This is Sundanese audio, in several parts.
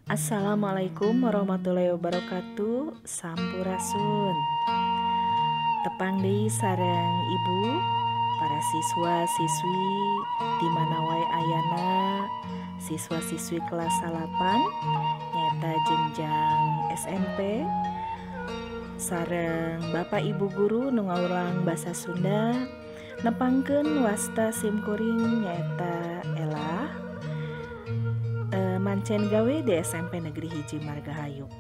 Assalamualaikum warahmatullahi wabarakatuh. Sampurasun. Tepang deui sareng ibu, para siswa-siswi di mana wae ayana, siswa-siswi kelas 8 nyaeta jenjang SMP, sareng bapak ibu guru nu ngawulang basa Sunda, nepangkeun wasta simkuring nyaeta Ella, mancen gawe di SMP Negeri 1 Margahayu.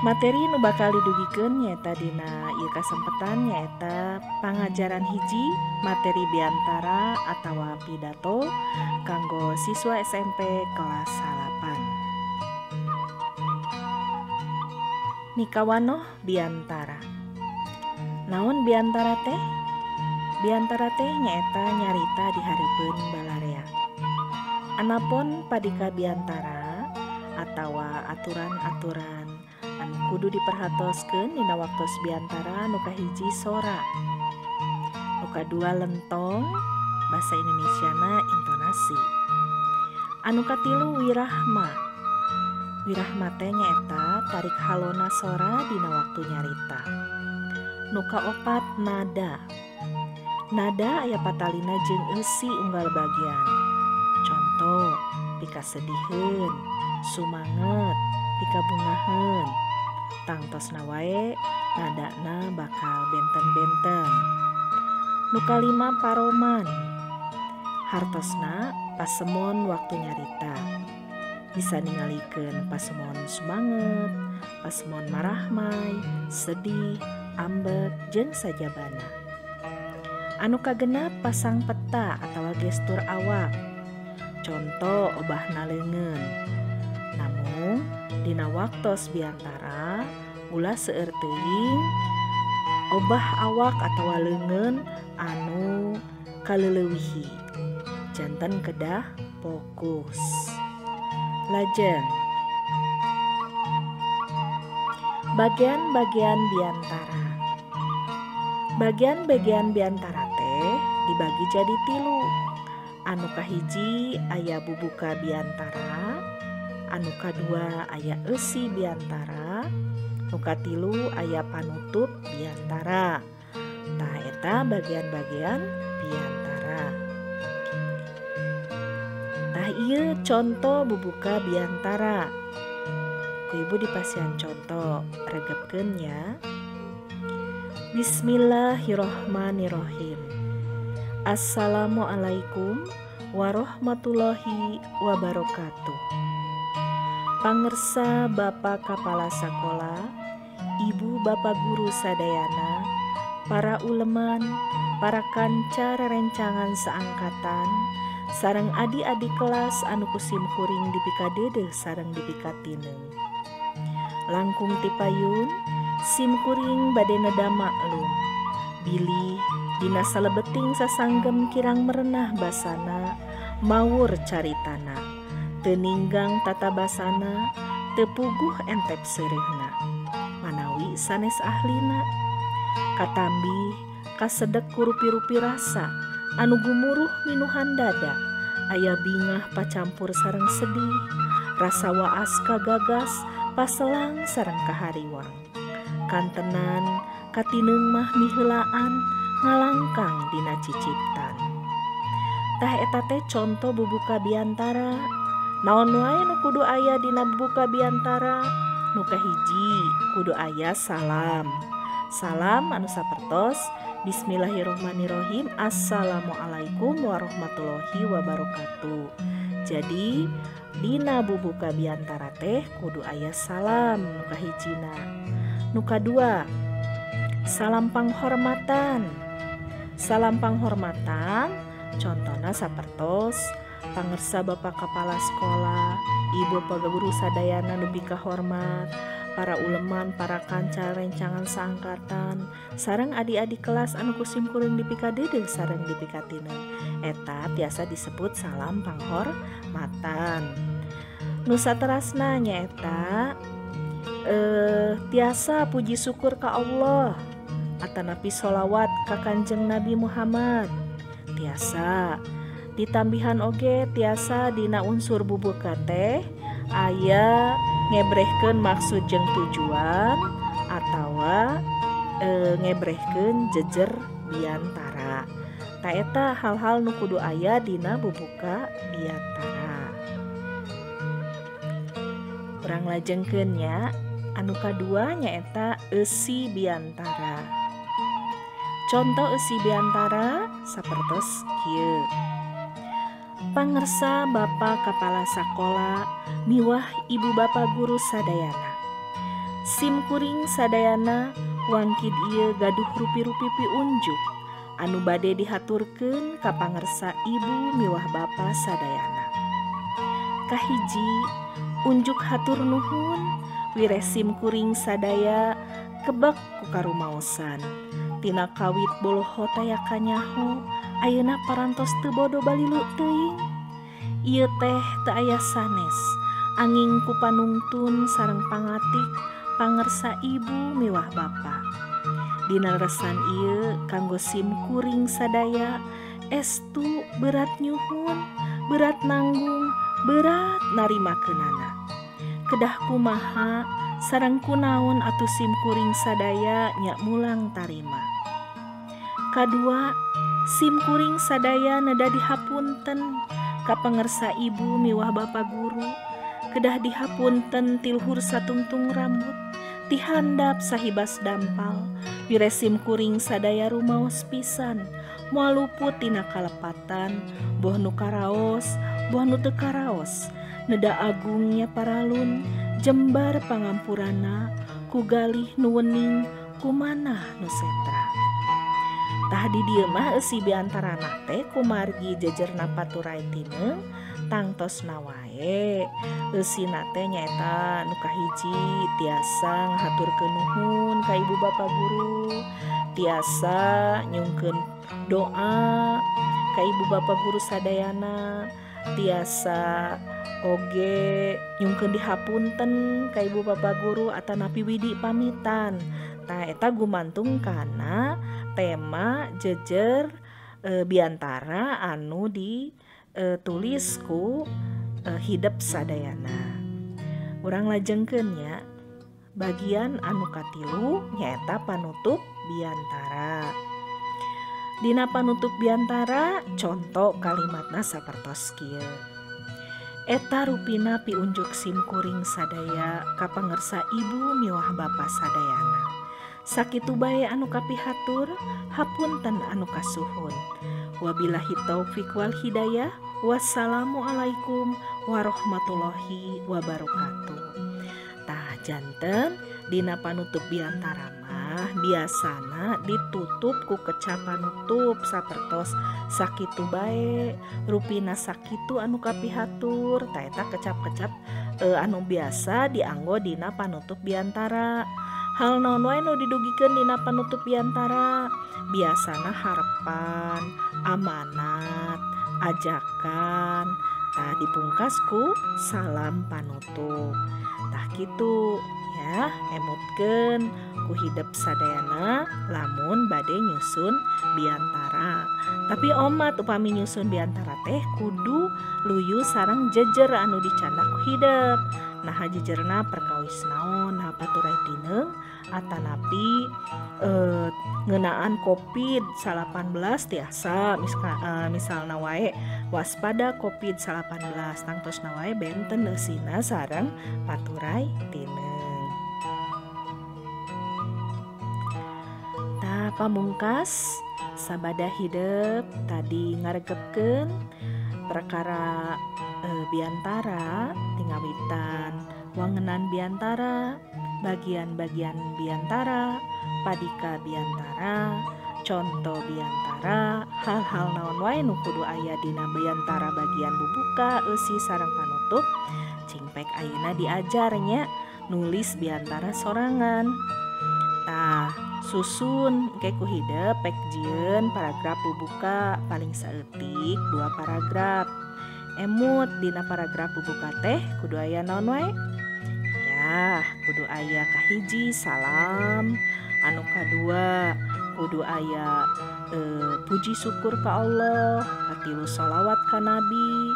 Materi nu bakal didugikeun nyaeta dina ieu kasempetan nyaeta pangajaran hiji materi biantara atawa pidato kanggo siswa SMP kelas 8. Mikawanoh biantara. Naon biantara teh? Biantara teh nyaeta nyarita di hareupeun balarea. Anapon padika biantara atawa aturan-aturan anu kudu diperhatoskeun dina waktos biantara nu kahiji sora, nu kadua lentong, bahasa Indonesiana intonasi, anu katilu wirahma. Wirahma teh nyaeta tarik halona sora dina waktu nyarita. Nu kaopat nada. Nada aya patalina jeung eusi unggal bagian. Contoh, pikasediheun, sumanget, pikabungaheun. Tangtosna wae nadana bakal benten-benten. Nu kalima paroman. Hartosna pasemon waktu nyarita. Bisa ningalikeun pasemon sumanget, pasemon marahmai, sedih, ambek, jeung sajabana. Anu kagenap pasang peta atawa gestur awak. Contoh obahna leungeun. Namun dina waktos biantara ulah seueur teuing obah awak atawa leungeun anu kaleulewihi. Janten kedah fokus. Lajeng bagian-bagian biantara. Bagian-bagian biantara teh dibagi jadi tilu. Anu kahiji aya bubuka biantara, anu kadua aya eusi biantara, nu katilu aya panutup biantara. Tah eta bagian-bagian biantara. Tah ieu conto bubuka biantara. Ku ibu dipasihan conto, regepkeun nya. Bismillahirrohmanirrohim. Assalamualaikum warahmatullahi wabarakatuh. Pangersa Bapak Kepala Sekolah, Ibu Bapak Guru sadayana, para uleman, para kanca rerencangan seangkatan, sareng adik-adik kelas anu kusim kuring dipikadeudeuh sareng dipikatineung. Langkung tipayun, sim kuring bade neda maklum, bilih dina salebeting sasanggem kirang merenah basana, mawur caritana, teu ninggang tata basana, teu puguh entep seureuhna, manawi sanes ahlina. Katambih kasedek ku rupi-rupi rasa anu gumuruh minuhan dada, aya bingah pacampur sareng sedih, rasa waas kagagas paselang sareng kahariwang. Kantenan katineung mah miheulaan ngalangkang dina ciciptan. Tah eta teh conto bubuka biantara. Naon wae nu kudu aya dina bubuka biantara? Nu kahiji kudu aya salam. Salam anu sapertos Bismillahirrohmanirrohim, Assalamualaikum warahmatullahi wabarakatuh. Jadi dina bubuka biantara teh kudu aya salam nu kahijina. Nu kadua, salam panghormatan. Salam panghormatan contohna sapertos pangersa Bapak Kepala Sekolah, Ibu Bapak Guru sadayana nu pikahormat, para uleman, para kanca rencangan saangkatan, sareng adik-adik kelas anu kusim kuring dipikadeudeuh sareng dipikatineung. Eta tiasa disebut salam panghormatan. Nu saterasna nyaeta tiasa puji syukur ka Allah atanapi sholawat ka Kanjeng Nabi Muhammad. Tiasa Ditambihan oge tiasa dina unsur bubuka teh aya ngebrehkeun maksud jeung tujuan atawa ngebrehkeun jejer biantara. Ta eta hal-hal nu kudu aya dina bubuka biantara. Urang lajengkeun nya, anu kadua nyaeta eusi biantara. Contoh eusi biantara sapertos kieu. Pangersa Bapak Kepala Sakola miwah Ibu Bapak Guru sadayana. Sim kuring sadayana wangkid ieu gaduh rupi-rupi piunjuk anu bade dihaturkeun ka pangersa ibu miwah bapa sadayana. Kahiji, unjuk hatur nuhun wire sim kuring sadaya kebek ku karumaosan. Tina kawit boloho taya kanyaho, ayeuna parantos teu bodo balilu teuing. Ieu teh teu aya sanes, anging ku panungtun sareng pangatik pangersa ibu miwah bapa. Dina leresan ieu kanggo sim kuring sadaya estu berat nyuhun, berat nanggung, berat narimakeunana. Kedah kumaha sareng kunaon atuh sim kuring sadaya nya mulang tarima. Kadua, sim kuring sadaya neda dihapunten ka pangersa ibu miwah bapa guru, kedah dihapunten ti luhur satungtung rambut, tihandap sahibas dampal, wire sim kuring sadaya rumaos pisan, moal luput tina kalepatan, boh nu karaos, boh nu teu karaos, neda agungnya paralun, jembar pangampurana, ku galih nu wening, ku manah nu setra. Tah di dieu mah eusi biantarana teh kumargi jejerna paturai tineung tangtosna wae. Eusina teh nyaeta nu kahiji tiasa ngahaturkeun nuhun ka ibu bapa guru, tiasa nyungkeun doa ka ibu bapa guru sadayana, tiasa oge nyungkeun dihapunten ka ibu bapa guru atanapi widi pamitan. Tah eta gumantung kana tema jejer biantara anu ditulis ku hidep sadayana. Urang lajengkeun nya bagian anu katilu nyaeta panutup biantara. Dina panutup biantara contoh kalimatna sapertos kieu. Eta rupina piunjuk sim kuring sadaya ka pangersa ibu miwah bapa sadayana. Sakitu bae anu kapihatur, hapunten anu kasuhun. Wabillahi taufik wal hidayah. Wassalamualaikum warahmatullahi wabarakatuh. Tah janten dina panutup biantara mah biasana ditutup ku kecap panutup sapertos sakitu bae rupina sakitu anu kapihatur. Tah eta kecap-kecap anu biasa dianggo dina panutup biantara. Hal naon wae nu didugikeun dina panutup biantara biasana harapan, amanat, ajakan. Tah dipungkas ku salam panutup. Tah kitu ya, emutkeun ku hidep sadayana lamun bade nyusun biantara. Tapi omat upami nyusun biantara teh kudu luyu sareng jejer anu dicandak ku hidep. Nah jejerna perkawis naon, nah paturai tineung atanapi ngeunaan COVID-19 tiasa misalna wae waspada COVID-19 tangtosna wae benten eusina sareng paturai tineung. Tah pamungkas sabada hidep tadi ngaregepkeun perkara biantara tingawitan wangenan biantara, bagian-bagian biantara, padika biantara, contoh biantara, hal-hal naon wae nu kudu aya dina biantara bagian bubuka eusi sareng panutup. Cingpek ayeuna diajarnya nulis biantara sorangan. Tah susun engke ku hidep pek jieun paragraf bubuka paling saeutik 2 paragraf. Emut dina paragraf bubuka teh kudu aya naon wae? Ya, kudu aya kahiji salam, anu kadua kudu aya puji syukur ka Allah, katilu sholawat ka Nabi,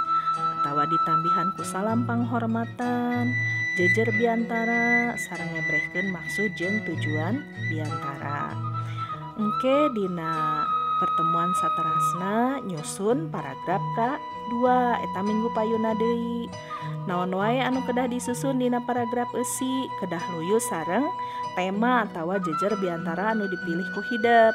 atawa ditambihan ku salam panghormatan, jejer biantara sareng ngebrehkeun maksud jeung tujuan biantara. Engke dina pertemuan saterasna nyusun paragraf ka-2 eta minggu payuna deui. Naon wae anu kedah disusun dina paragraf eusi, kedah luyu sareng tema atawa jejer biantara anu dipilih ku hidep.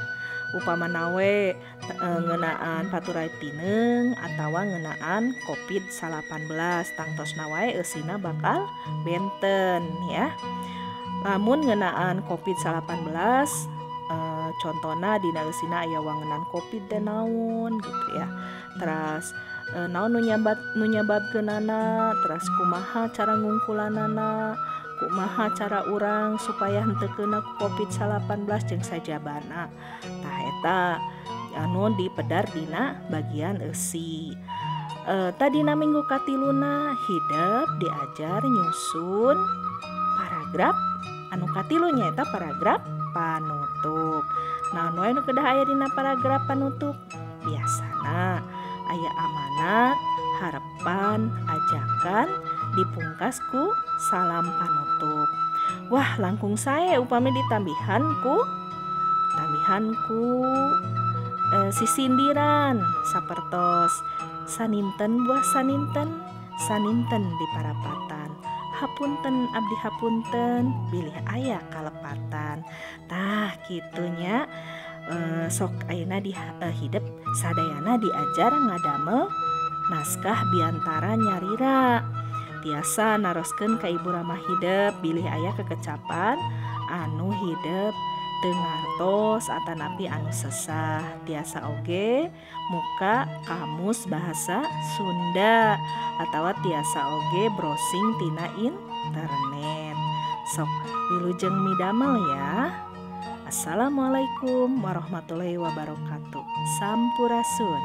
Upamana we ngeunaan paturai tineung atawa ngeunaan COVID-19, tangtosna wae eusina bakal benten ya. Lamun ngeunaan COVID-19 contona dina eusina aya wangenan COVID teh naon gitu ya. Teras naon nu nyababkeunana, teras kumaha cara ngungkulanana, kumaha cara urang supaya henteu keuna ku COVID-19 jeung sajabana. Tah eta anu dipedar dina bagian eusi. Tadina minggu katiluna hidep diajar nyusun paragraf anu katilu nyaeta paragraf panutup. Naon wae nu kedah aya dina paragraf panutup? Biasana aya amanat, harapan, ajakan, dipungkas ku salam panutup. Wah, langkung sae upami ditambihan ku sisindiran sapertos saninten buah saninten, saninten di parapatan. Hapunten abdi hapunten, bilih aya kalepatan. Tah kitunya sok ayeuna di hidep sadayana diajar ngadamel naskah biantara nyarira. Tiasa naroskeun ka Ibu Rama hidep bilih aya kekecapan anu hidep teu ngartos atanapi anu sesah. Tiasa oge muka kamus bahasa Sunda atawa tiasa oge browsing tina internet. Sok wilujeng midamel ya. Assalamualaikum warahmatullahi wabarakatuh. Sampurasun.